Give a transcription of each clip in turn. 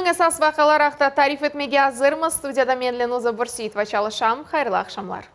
Künniñ esas vaqiaları aqta tarif etmege azırmız. Studiyada men, Lenuza Bürseitova, çalışam. Hayırlı aqşamlar.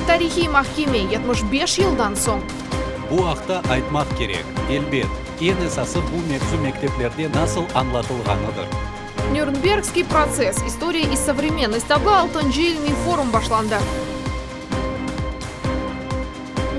Tarihiy mahkeme, 75 yıldan soñ. Bu aqta aytmaq kerek, elbet, eñ esası bu mevzu mekteplerde nasıl añlatılğanıdır. Nürnbergskiy protsess, istoriya i sovremennost adlı altıncı ilmiy forum başlandı.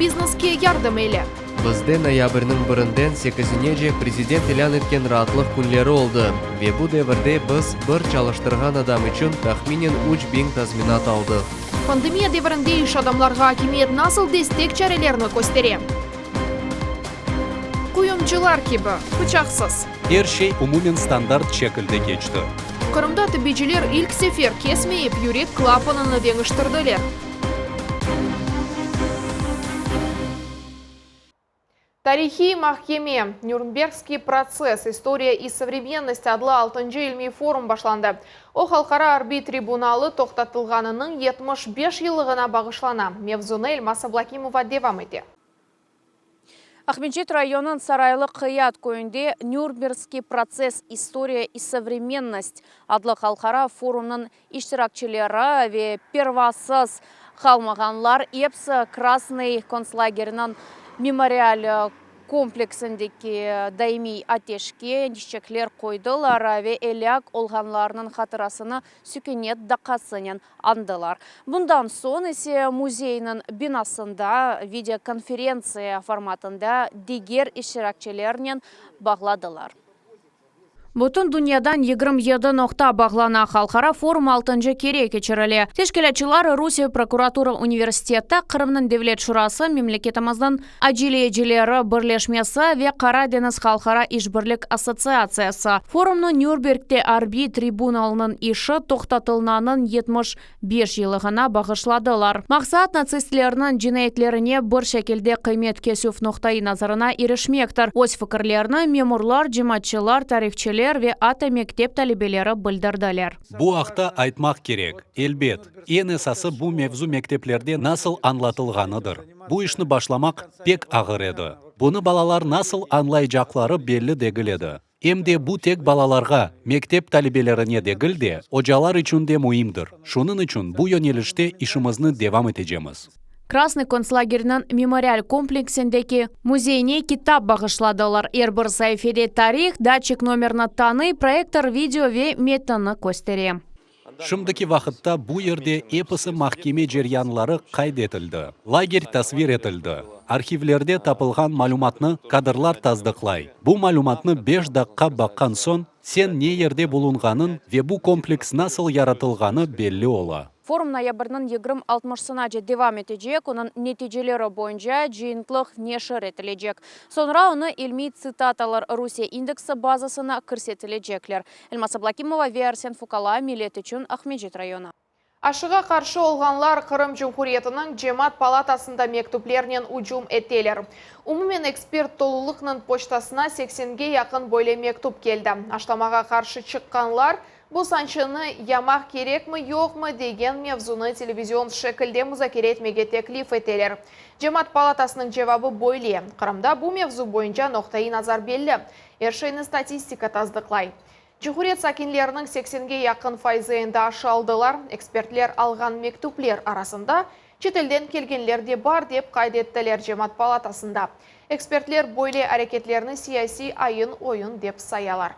Bizneske yardım ile. Bizde noyabrniñ birinden sekizinece prezident ilân etken raatlıq künleri oldı, ve bu devirde biz bir çalıştırğan adam içün tahminen 3000 tazminat aldıq. Pandemiya devirinde iş adamlarğa akimiyet nasıl destek çarelerini köstere? Quyumcılar kibi, pıçaqsız. Er şey umumen standart şekilde keçti. Qırımda tibbiyciler ilk sefer kesmeyip yürek klapanını deñiştirdiler. Tarihiy mahkeme, Nürnbergskiy protsess, istoriya i sovremennost adlı altıncı ilmiy forum başlandı. O, Halqara arbiy tribunalı toqtatılğanınıñ 75 yıllığına bağışlana. Mevzunı Elmaz Ablâkimova devam ete. Aqmescit rayonınıñ Saraylı Qıyat köyünde Nürnbergskiy protsess, istoriya i sovremennost adlı halqara forumnıñ iştirakçileri ve pervasız qalmağanlar episi Krasnıy kontslageriniñ memorial kompleksindeki daimiy ateşke çiçekler qoydılar ve elâk olğanlarnıñ hatırasını sükünet daqqasınen añdılar. Bundan soñ ise müzeyniñ binasında videokonferentsiya formatında diger iştirakçilernen bağladılar. Bütün dünyadan 27 noqta bağlana. Halqara forum altıncı kere keçirile. Teşkilâtçılar Rusiye prokuratura universiteti, Qırımnıñ Devlet şurası, memleketimizniñ aceleyecileri birleşmesi ve Qara deñiz halqara işbirlik assotsiatsiyası. Forumnı Nürnbergte arbiy tribunalnıñ işi toqtatılnanıñ 75 yıllığına bağışladılar. Maqsat, natsistlerniñ cinayetlerine bir şekilde qıymet kesüv noqtaiy nazarına irişmektir. Öz fikirlerini memurlar, cemaatçılar, tarihçiler ve atta mektep talebeleri bildirdiler. Bu aqta aytmaq kerek, elbet, eñ esası bu mevzu mekteplerde nasıl añlatılğanıdır. Bu işni başlamaq pek ağır edi. Bunı balalar nasıl añlaycaqları belli degil edi. Em de bu tek balalarğa, mektep talebelerine degil de, ocalar içün de müimdir. Şunıñ içün bu yönelişte işimizni devam etecemiz. Krasnıy kontslageriniñ memorial kompleksindeki müzeyine kitap bağışladılar. Er bir saifede tarih, datçik nomerini tanıy, proyektor video ve metinni köstere. Şimdiki vaqıtta bu yerde episi mahkeme ceryanları qayd etildi, lager tasvir etildi, arhivlerde tapılğan malümatnı kadrlar tasdıqlay. Bu malümatnı beş daqqa baqqan soñ, sen ne yerde bulunğanıñ ve bu kompleks nasıl yaratılğanı belli ola. Forum noyabrniñ yigirmi altmışınace devam etecek, onıñ neticeleri boyunca cıyıntlıq neşir etilecek. Soñra onı ilmiy tsitatalar Rusiye indeksi bazasına kirsetilecekler. Elmaz Ablâkimova ve Arsen Fukala, Millet içün, Aqmescit rayonı. Aşığa qarşı olğanlar Qırım Cumhuriyetiniñ Cemaat palatasında mektüplernen ücüm eteler. Umumen ekspert tolulıqnıñ poçtasına seksenge yaqın böyle mektüp keldi. Aşlamağa qarşı çıqqanlar, bu sançını yamaq kerekmi, yoqmı degen mevzunı televizion şekilde muzakere etmege teklif eteler. Cemaat palatasınıñ cevabı böyle, Qırımda bu mevzu boyunca noqtaiy nazar belli. Er şeyni statistika tasdıqlay. Cumhuriyet sakinleriniñ seksenge yaqın fayızı endi aşı aldılar. Ekspertler alğan mektüpler arasında çetelden kelgenler de bar, dep qayd ettiler Cemaat palatasında. Ekspertler böyle areketlerni siyasiy ayın-oyun dep sayalar.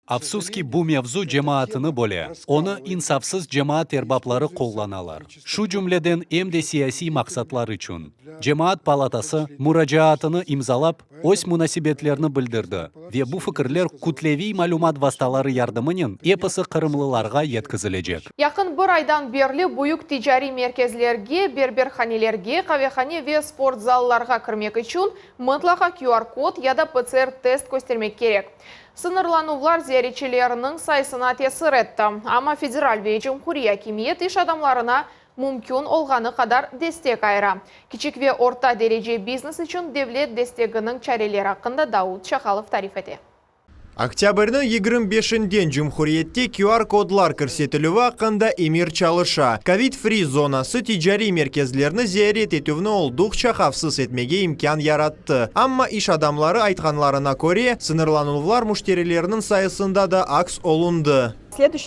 Afsus ki, bu mevzu cemaatını böle, onı insafsız cemaat erbapları qullanalar, şu cümleden em de siyasiy maqsatlar içün. Cemaat palatası, muracaatını imzalap, öz munasebetlerini bildirdi ve bu fikirler kütleviy malümat vastaları yardımınen episi qırımlılarğa yetkizilecek. Yaqın bir aydan berli büyük ticariy merkezlerge, berberhanelerge, qavehane ve sport zallarğa kirmek içün mıtlaqa QR-kod ya da PCR-test köstermek kerek. Sıñırlanuvlar ziyaretçilerniñ sayısına tesir etti, amma federal ve cumhuriy akimiyet iş adamlarına mümkün olğanı qadar destek ayıra. Kiçik ve orta derece biznes içün devlet desteginiñ çareleri aqqında Daud Çakalov tarif ete. Oktâbrniñ 25-inden cumhuriyette QR-kodlar kirsetilüvi aqqında emir çalışa. Covid-free zonası ticariy merkezlerni ziyaret etüvni olduqça havfsız etmege imkân yarattı. Amma iş adamları aytqanlarına köre, sıñırlanuvlar müşterilerniñ sayısında da aks olundı.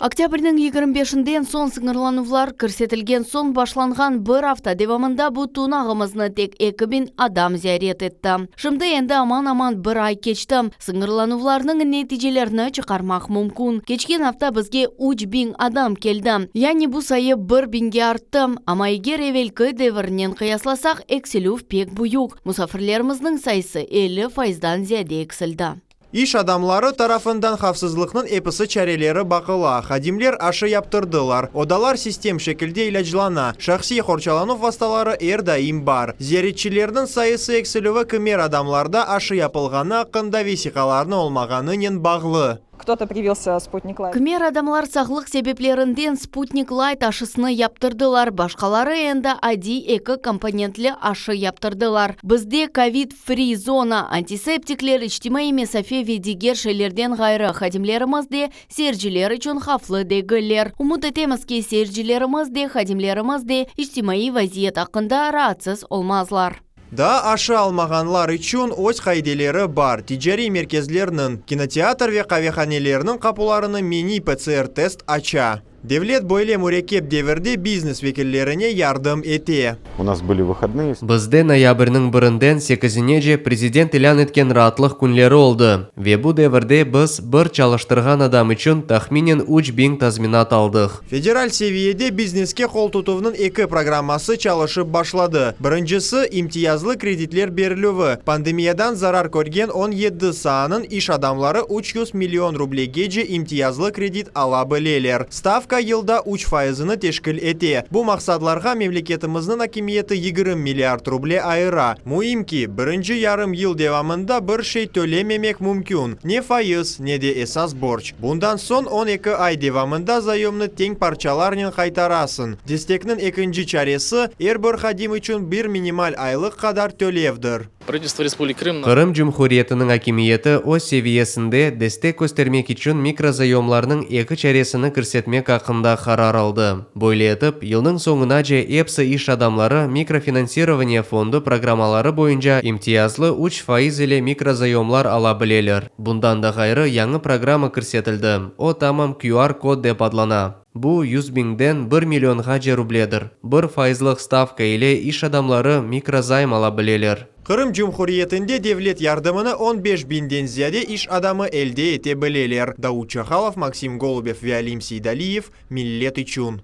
Oktâbrniñ 25-inden soñ sıñırlanuvlar kirsetilgen soñ başlanğan bir afta devamında bütün ağımıznı tek 2000 adam ziyaret etti. Şimdi endi aman-aman bir ay keçti. Sıñırlanuvlarnıñ neticelerini çıqarmaq mümkün. Keçken afta bizge 3000 adam keldi. Yani bu sayı bir biñge arttı. Amma eger evelki devirnen qıyaslasaq, eksilüv pek büyük. Musafirlerimizniñ sayısı 50 faizdan ziyade eksildi. İş adamları tarafından havfsızlıqnıñ episi çareleri baqıla. Hadimler aşı yaptırdılar. Odalar sistem şekilde ilâclana. Şahsiy qorçalanuv vastaları er daim bar. Ziyaretçilerniñ sayısı eksilüvi kimer adamlarda aşı yapılğanı aqqında vesiqalarnı olmağanınen bağlı. Кто-то привился Спутник Лайт. Kimer adamlar sağlıq sebeplerinden Sputnik Layt aşısını yaptırdılar, başqaları endi adiy eki komponentli aşı yaptırdılar. Bizde covid-free zona, antiseptikler, içtimaiy mesafe ve diger şeylerden ğayrı, hadimlerimiz de seyirciler içün havflı degiller. Ümüt etemiz ki, seyircilerimiz de, hadimlerimiz de içtimaiy vaziyet aqqında raatsız olmazlar. Daa aşı almağanlar içün öz qaideleri bar. Ticariy merkezlerniñ, kinoteatr ve qavehanelerniñ qapularını mini PCR-test aça. Devlet böyle mürekkep devirde biznes vekillerine yardım ete. У нас были выходные. Bizde noyabrniñ birinden sekizinece prezident ilân etken raatlıq künleri oldı ve bu devirde biz bir çalıştırğan adam içün tahminen 3000 tazminat aldıq. Federal seviyede bizneske qol tutuvnıñ eki programması çalışıp başladı. Birincisi, imtiyazlı kreditler berilüvi. Pandemiyadan zarar körgen 17 saanıñ iş adamları 300 million rublegece imtiyazlı kredit ala bileler. Stavka yılda 3 faizini teşkil ete. Bu maqsadlarğa memleketimizniñ akimiyeti 20 milliard ruble ayıra. Müim ki, birinci yarım yıl devamında bir şey tölememek mümkün. Ne faiz, ne de esas borc. Bundan soñ 12 ay devamında zayomnı teñ parçalarnen qaytarasıñ. Destekniñ ekinci çaresi, er bir hadim içün bir minimal aylıq qadar tölevdir. Правительство Республики Крым Qırım Cumhuriyetiniñ akimiyeti öz seviyesinde destek köstermek içün mikrozayomlarnıñ eki çaresini kirsetmek aqqında qarar aldı. Böyle etip, yılnıñ soñunace epsi iş adamları mikrofinansирование fondu programmaları boyunca imtiyazlı 3 faiz ile mikrozayomlar ala bileler. Bundan da ğayrı yañı programma kirsetildi. O tamam QR-kod dep adlana. Bu 100 biñden 1 millionğace rubledir. Bir faizlik stavka ile iş adamları mikrozayм ala bileler. Qırım Cumhuriyetinde devlet yardımını 15 biñden ziyade iş adamı elde ete bileler. Davut Çahalov, Maksim Golubev ve Alim Seydaliyev Millet içün.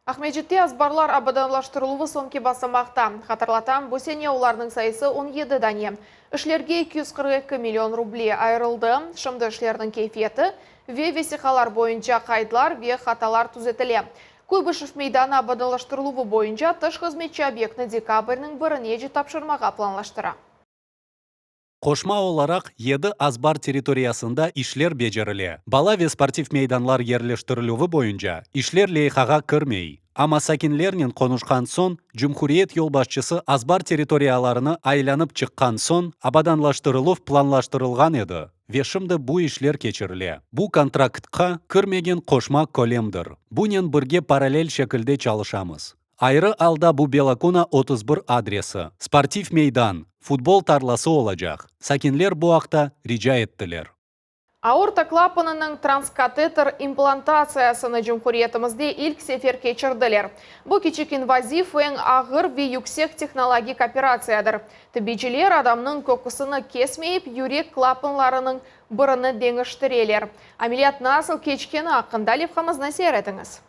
Aqmescitte azbarlar abadanlaştırıluvı soñki basamaqta. Hatırlatam, bu sene olarnıñ sayısı 17 dane. İşlerge 242 million ruble ayırıldı. Şimdi işlerniñ keyfiyeti ve vesiqalar boyunca qaydlar ve hatalar tüzetile. Kuybışev meydanı abadanlaştırıluvı boyunca tış hızmetçi obyektni dekabrniñ birinece tapşırmağa planlaştıra. Qoşma olaraq 7 azbar territoriyasında işler becerile. Bala ve sportiv meydanlar yerleştirilüvi boyunca işler leyhağa kirmey. Amma sakinlernen qonuşqan soñ, Cumhuriyet yolbaşçısı azbar territoriyalarını aylanıp çıqqan soñ, abadanlaştırıluv planlaştırılğan edi ve şimdi bu işler keçirile. Bu kontraktqa kirmegen qoşma kölemdir. Bunen birge parallel şekilde çalışamız. Ayrı alda bu Belakuna 31 adresi, sportiv meydan, futbol tarlası olacaq. Sakinler bu aqta rica ettiler. Aorta klapanınıñ transkateter implantatsiyasını cumhuriyetimizde ilk sefer keçirdiler. Bu kiçik invaziv eñ ağır ve yüksek tehnologik operatsiyadır. Tibbiyciler adamnıñ köküsini kesmeyip yürek klapanlarınıñ birini deñiştireler. Ameliyat nasıl keçkeni aqqında levhamıznı seyir etiñiz.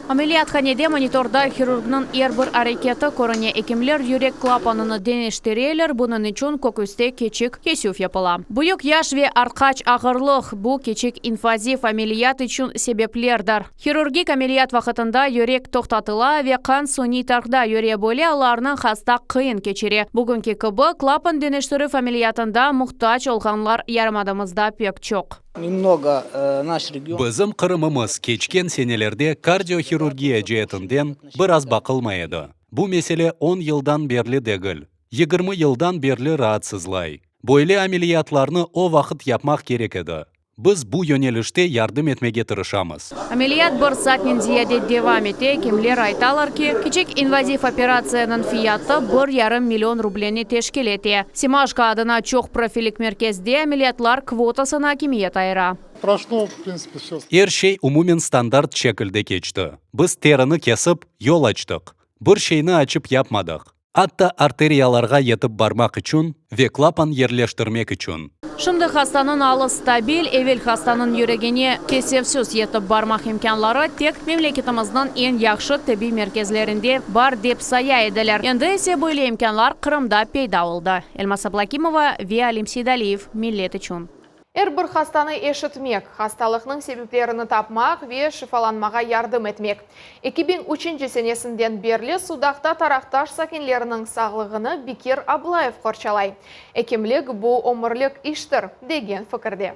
Ameliyathanede monitorda hirurgnıñ er bir areketi körüne. Ekimler yürek klapanını deñiştireler, bunıñ içün köküste kiçik kesüv yapıla. Büyük yaş ve artqaç ağırlıq bu kiçik invaziv ameliyat içün sebeplerdir. Hirurgik ameliyat vaqtında yürek toqtatıla ve qan suniy tarzda yüre böyle allarnı hasta qıyın keçire. Bugünki kibi klapan deñiştirüv ameliyatında muhtac olğanlar yarımadamızda pek çoq. Немного э, наш регион. Bizim Qırımımız keçken senelerde kardiohirurgiya ceetinden biraz baqılmay edi. Bu mesele 10 yıldan berli degil, 20 yıldan berli raatsızlay. Böyle ameliyatlarnı o vaqıt yapmaq kerek edi. Biz bu yönelişte yardım etmege tırışamız. Ameliyat bir saatnen ziyade devam ete. Ekimler aytalar ki, kiçik invaziv operatsiyanıñ fiyatı bir yarım million rubleni teşkil ete. Semaşko adına çoq profillik merkezde ameliyatlar kvotasını akimiyet ayıra. Proşlo, v printsipe, vse. Er şey umumen standart şekilde keçti. Biz terini kesip, yol açtıq. Bir şeyni açıp yapmadıq. Atta arteriyalarğa yetip barmaq içün ve klapan yerleştirmek içün. Şimdi hastanıñ alı stabil, evel hastanıñ yüregine kesevsiz yetip barmaq imkânları tek memleketimizniñ eñ yahşı tibbiy merkezlerinde bar dep saya ediler. Endi ise böyle imkânlar Qırımda peyda oldı. Elmaz Ablâkimova ve Alim Seydaliyev, Millet içün. Er bir hastanı eşitmek, hastalıqnıñ sebeplerini tapmaq ve şifalanmağa yardım etmek. 2003 senesinden berli Sudaqta Taraqtaş sakinleriniñ sağlığını Bekir Ablayev qorçalay. Ekimlik bu ömürlik iştir, degen fikirde.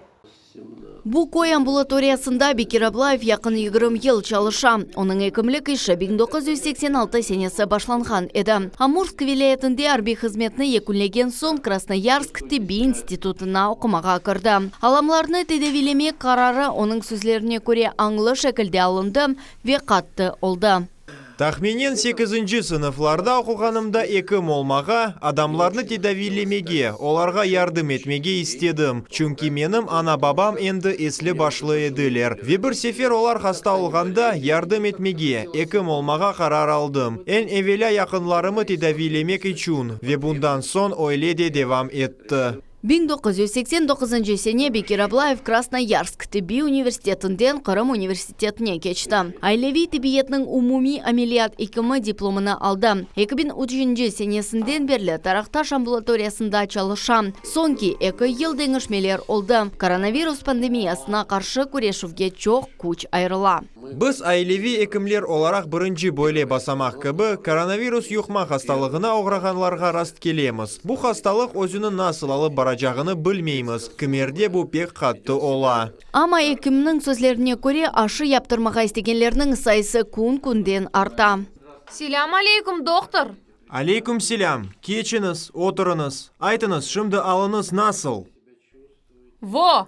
Bu köy ambulatoriyasında Bekir Ablayev yaqın 20 yıl çalışa. Onıñ ekimlik işi 1986 senesi başlanğan edi. Amursk vilâyetinde arbiy hızmetni yekünlegen soñ Krasnoyarsk tibbiy institutına oqumağa kirdi. Alamlarnı tedaviylemek qararı, onıñ sözlerine köre, añlı şekilde alındı ve qattı oldı. Tahminen sekizinci sınıflarda oquğanımda ekim olmağa, adamlarnı tedaviylemege, olarğa yardım etmege istedim, çünki menim ana-babam endi esli-başlı ediler. Ve bir sefer olar hasta olğanda, yardım etmege, ekim olmağa qarar aldım. Eñ evelâ yaqınlarımı tedaviylemek içün, ve bundan soñ öyle de devam etti. 1989 sene Bekir Ablayev Krasnoyarsk tibbiy universitetinden Qırım universitetine keçti. Aileviy tibbiyetniñ umumiy ameliyat ekimi diplomını aldı. 2003 senesinden berli Taraqtaş ambulatoriyasında çalışa. Soñki eki yıl deñişmeler oldı. Koronavirus pandemiyasına qarşı küreşüvge çoq küç ayırıla. Biz aileviy ekimler olaraq birinci böyle basamaq kibi koronavirus yuqma hastalığına oğrağanlarğa rastkelemiz. Bu hastalıq özüni nasıl alıp baracağını bilmeymiz, kimerde bu pek qattı ola. Amma ekimniñ sözlerine köre, aşı yaptırmağa istegenlerniñ sayısı kün-künden arta. Selâm aleyküm, dohtor! Aleyküm selâm! Keçiñiz, oturıñız. Aytıñız, şimdi alıñız nasıl? Vo!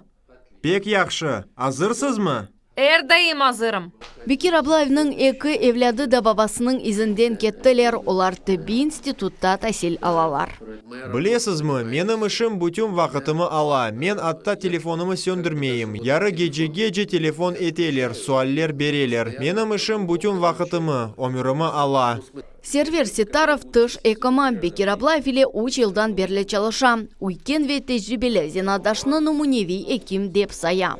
Pek yahşı. Azırsızmı? Er daim azırım. Bekir Ablayevniñ eki evlâdı da babasınıñ izinden kettiler, olar tibbiy institutta tasil alalar. Bilesizmi, menim işim bütün vaqıtımı ala, men atta telefonımı söndürmeyim, yarı gecegece telefon eteler, sualler bereler. Menim işim bütün vaqıtımı, ömürimi ala. Server Settarov tış ekimi, Bekir Ablayev ile üç yıldan berli çalışa. Üyken ve tecribeli zenaatdaşını nümüneviy ekim dep saya.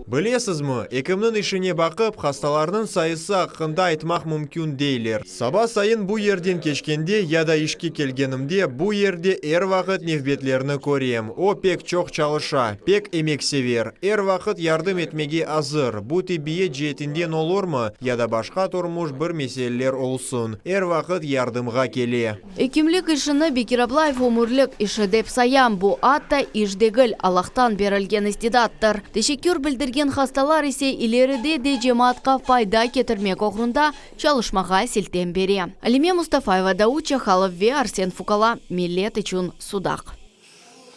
Bilesizmi, ekimniñ işine baqıp, hastalarnıñ sayısı aqqında aytmaq mümkün, deyler. Saba sayın bu yerden keçkende ya da işke kelgenimde bu yerde er vaqıt nevbetlerni körem. O pek çoq çalışa, pek emeksever, er vaqıt yardım etmege azır, bu tibbiyet ceetinden olurmı, ya da başqa turmuş bir meseleler olsun, er vaqıt yardımğa kele. Ekimlik işini Bekir Ablayev ömürlik işi dep saya. Bu atta iş degil, Allahtan berilgen istidattır. Teşekkür bildirgen hastalar ise ileride de cemaatqa fayda ketirmek oğrunda çalışmağa siltem bere. Alime Mustafayeva, Daud Çahalov ve Arsen Fukala, Millet içün, Sudaq.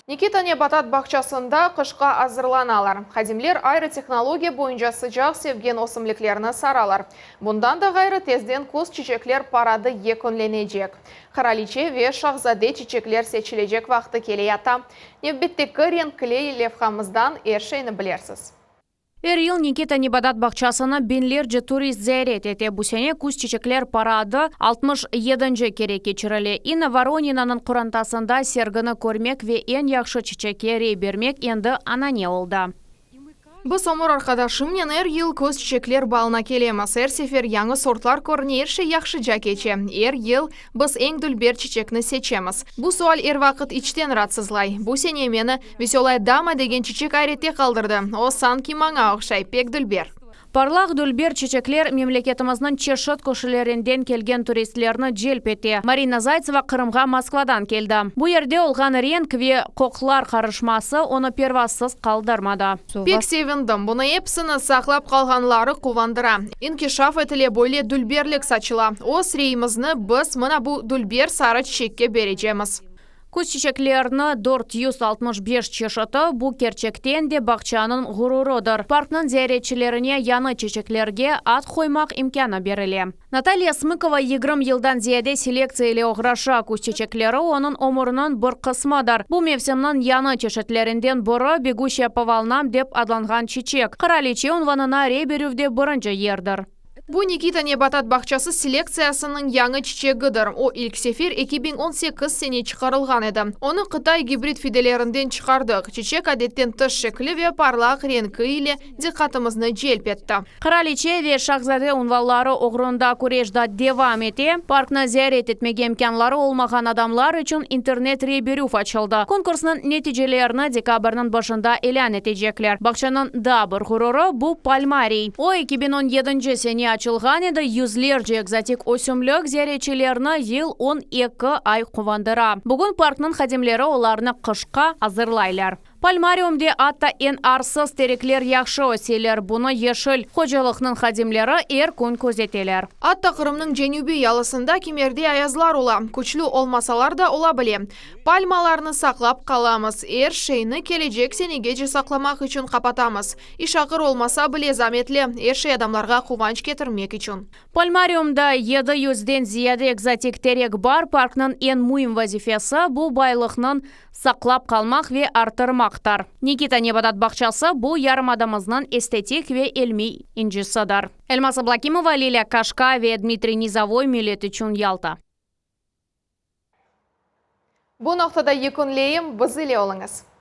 Nikita nebatat bağçasında qışqa azırlanalar. Hadimler ayrı tehnologiya boyunca sıcaq sevgen ösümliklerni saralar. Bundan da ğayrı, tezden küz çiçekler paradı yekünlenecek. Qıraliçe ve şahzade çiçekler seçilecek vaqtı keleyata. Nevbetteki renkli levhamızdan er şeyni bilersiz. Er yıl Nikita nebatat bağçasını biñlerce turist ziyaret ete. Bu sene küz çiçekler paradı 67-nci kere keçirile. İnna Voroninanıñ qorantasında sergini körmek ve eñ yahşı çiçekke rey bermek endi anane oldı. Biz ömür arqadaşımnen er yıl küz çiçekler balına kelemiz. Er sefer yañı sortlar körüne, er şey yahşıca keçe. Er yıl biz eñ dülber çiçekni seçemiz. Bu sual er vaqıt içten raatsızlay. Bu sene meni Veselaya dama degen çiçek ayrette qaldırdı. O, sanki maña oqşay, pek dülber. Parlaq dülber çiçekler memleketimizniñ çeşit köşelerinden kelgen turistlerni celp ete. Marina Zaytseva Qırımğa Moskvadan keldi. Bu yerde olğan renk ve qoqular qarışması onı pervasız qaldırmadı. Pek sevindim. Bunı episini saqlap qalğanları quvandıra. İnkişaf etile, böyle dülberlik saçıla. Öz reyimizni biz mına bu dülber sarı çiçekke berecemiz. Küz çiçekleriniñ 465 çeşiti, bu kerçekten de bağçanıñ ğururıdır. Parknıñ ziyaretçilerine yañı çiçeklerge ad qoymaq imkânı berile. Natalya Smıkova 20 yıldan ziyade selektsiya ile oğraşa. Küz çiçekleri onıñ ömüriniñ bir qısmıdır. Bu mevsimniñ yañı çeşitlerinden biri Beguşçaya po volnam dep adlanğan çiçek. Qıraliçe unvanına rey berüvde birinci yerdir. Bu Nikita nebatat bağçası selektsiyasınıñ yañı çiçegidir. O, ilk sefer 2018 sene çıqarılğan edi. Onı Qıtay gibrid fidelerinden çıqardıq. Çiçek adetten tış şekli ve parlaq renki ile diqqatımıznı celp etti. Qıraliçe ve şahzade unvanları oğrunda küreş daa devam ete. Parknı ziyaret etmege imkânları olmağan adamlar içün internet rey berüv açıldı. Konkursnıñ neticelerini dekabrniñ başında ilân etecekler. Bağçanıñ daa bir ğururı bu palmariy. O, 2017 sene açılğan edi, yüzlerce ekzotik ösümlik ziyaretçilerni yıl 12 ay quvandıra. Bugün parknıñ hadimleri olarnı qışqa azırlaylar. Palmariumde atta eñ arsız terekler yahşı öseler. Bunı yeşil hocalıqnıñ hadimleri er kün közeteler. Atta Qırımnıñ cenübiy yalısında kimerde ayazlar ola. Küçlü olmasalar da ola bile. Palmalarnı saqlap qalamız. Er şeyni kelecek senegece saqlamaq içün qapatamız. İş ağır olmasa bile zametli. Er şey adamlarğa quvanç ketirmek içün. Palmariumda 700-den ziyade ekzotik terek bar. Parknıñ eñ müim vazifesi bu baylıqnıñ saqlap qalmaq ve arttırmaqtır. Nikita nebatat bağçası bu yarımadamıznıñ estetik ve ilmiy incisidir. Elmaz Ablakimova, Lilâ Kaşka ve Dmitriy Nizovoy Millet içün Yalta. Bu noqtada yekünleyim, biz ile oluñız.